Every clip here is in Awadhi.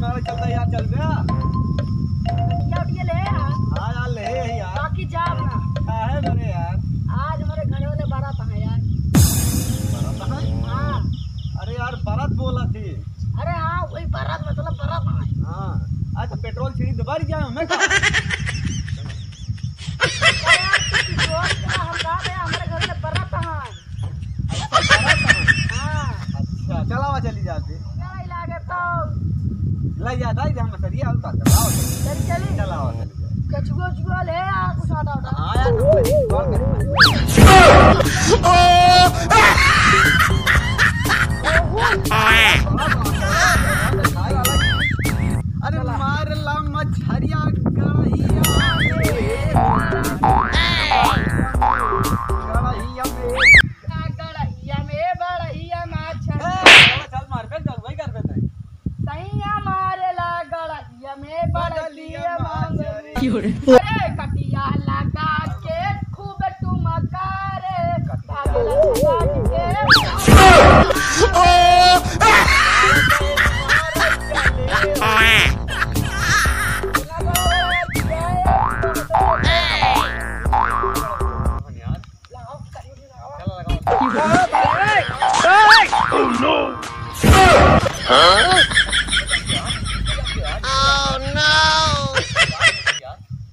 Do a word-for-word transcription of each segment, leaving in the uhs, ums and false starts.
चल, चल, यार, चल बे। क्या उठिए ले यार। हाँ यार, ले यही यार। बाकी जाब ना। काहे बरे यार? आज हमरे घर वाले बारात है यार। बारात है? हाँ। अरे यार, बारात बोला थी। अरे हाँ, वही बारात, मतलब बारात है। हाँ। आज तो पेट्रोल छिड़ी दोबारा जाए हमें का? अरे यार, तू पेट्रोल के हम गा रहे, हमरे घर वाले बारात है। अच्छा, चलावा चली जाते। नहीं लागे तो। लग जाता है, हम सरिया हल्का चलाओ। चल चली। चलावा चली जाए। कछुआ उछुआ ले आ, कुछ आटा उटा। हाँ यार, तो कोई और करें। अरे मार ला मछरिया गड़हिया में। गड़हिया में। गड़हिया में बड़हिया मछरी। ए, चल मार बे, चल, वही कर देते हैं। सैया मारेला गड़हिया में बड़हिया बड़हिया मछरी। मछरी। अरे, कटिया लगा के खूब ठुमका रे, भागेला छुआ के।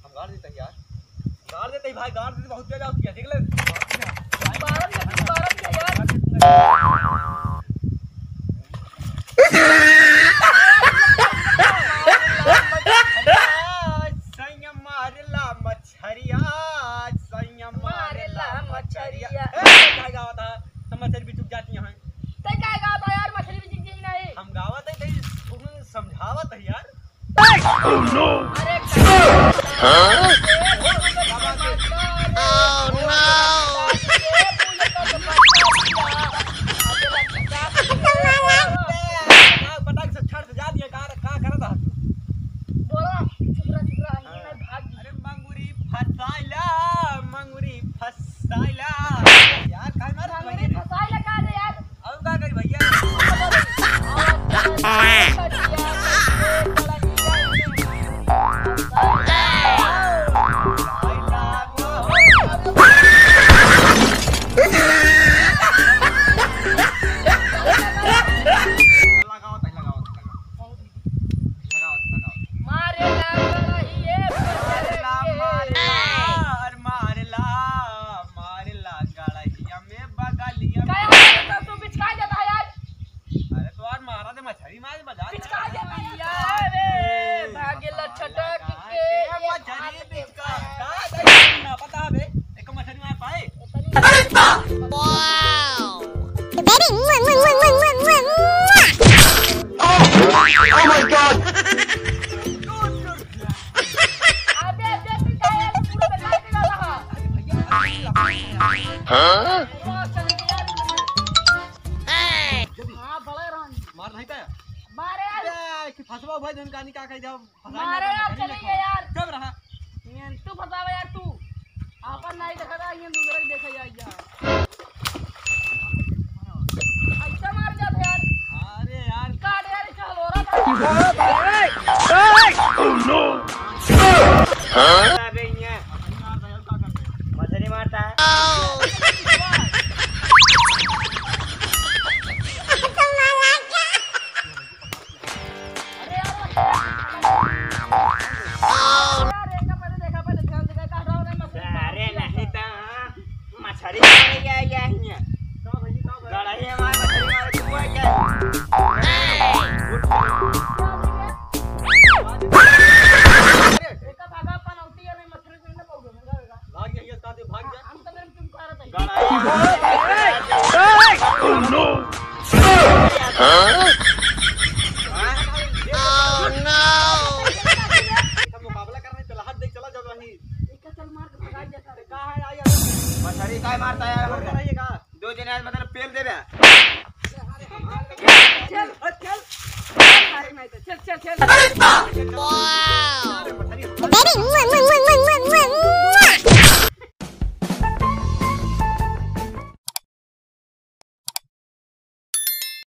हम गाड़ देते हैं यार। गाड़ देते ही भाई, गाड़ देते, बहुत तेज आवाज किया, देख ले। मारन के, मारन के यार। सैया मारला मछरिया, सैया मारला मछरिया। ए, काय गावत हा? हम मछरी भी चुक जाती हैं। तै काय गावत हा यार, मछरी भी चुक जाई नहीं। हम गावत है, तै उन्हें समझावत है यार। Oh no! अरे हाँ? Oh no! पटाक से छड़ से जा दिया, का, का करत हा तू? बोला, चुप रह, चुप रह, ये मैं भाग गई। अरे मंगुरी फसाइला, मंगुरी फसाइला। यार, काहे मार मंगुरी फसाइला का रे यार? और का करी भैया? लगाओ, लगाओ, लगाओ। लगाओ, लगाओ। मारे ला गड़हिया, मारे ला, मारे ला, अरे मारे ला, मारे ला गड़हिया में बगलिया में। का यार, तू बिचका जाता है यार। अरे तो यार मारा दे मछरी मार बजा। बिचका जाता है यार, अरे भागेला छटक के, ए, मछरी बिचका। का, का, ना पता बे, एक मछरी मार पाए। Oh my God! अबे, अबे, तू का यार, पूरा बेकार के डाला हा। हाँ? हाँ, बड़ा रहन। मार नहीं पाया। मारे यार। अबे, कि फंसवा भाई, धुन कहानी का कही जाओ। मारे यार, चले गए यार। चुप रहा। ये तू फंसावा यार तू। आपन नहीं देखा था, ये दूसरे के देखा जाए यार। ऐसा मार जाते यार। अरे यार। काट यार, चल हो रहा था। Oh no! अबे ये। मछली मारता है। अरे यार, यार, एक पहले देखा, पहले ध्यान से देखा, हटाओ ना, मछली अरे नहीं तो, हाँ, मछली मारे गया, गया हियाँ। गड़ही हमारे मछली मारे, तू आ गया। देखा, भागा, पनौती है, नहीं, मछली से नहीं पाओगे, भागा, भागा। भाग गया, ये साथ में भाग गया। हम तो मेरे तुमको आ रहा था। गड़ही। Oh no! हाँ? Oh no! मुकाबला करने चला, हाथ दे, चला जाओ वहीं। इसका चल मार के भगा दिया सारे। कहाँ है, आइए। मछली काय मारता है यार? और कराइएगा। दो जने आज मतलब पेल दे रहा। चल, चल, चल। चल, चल, चल।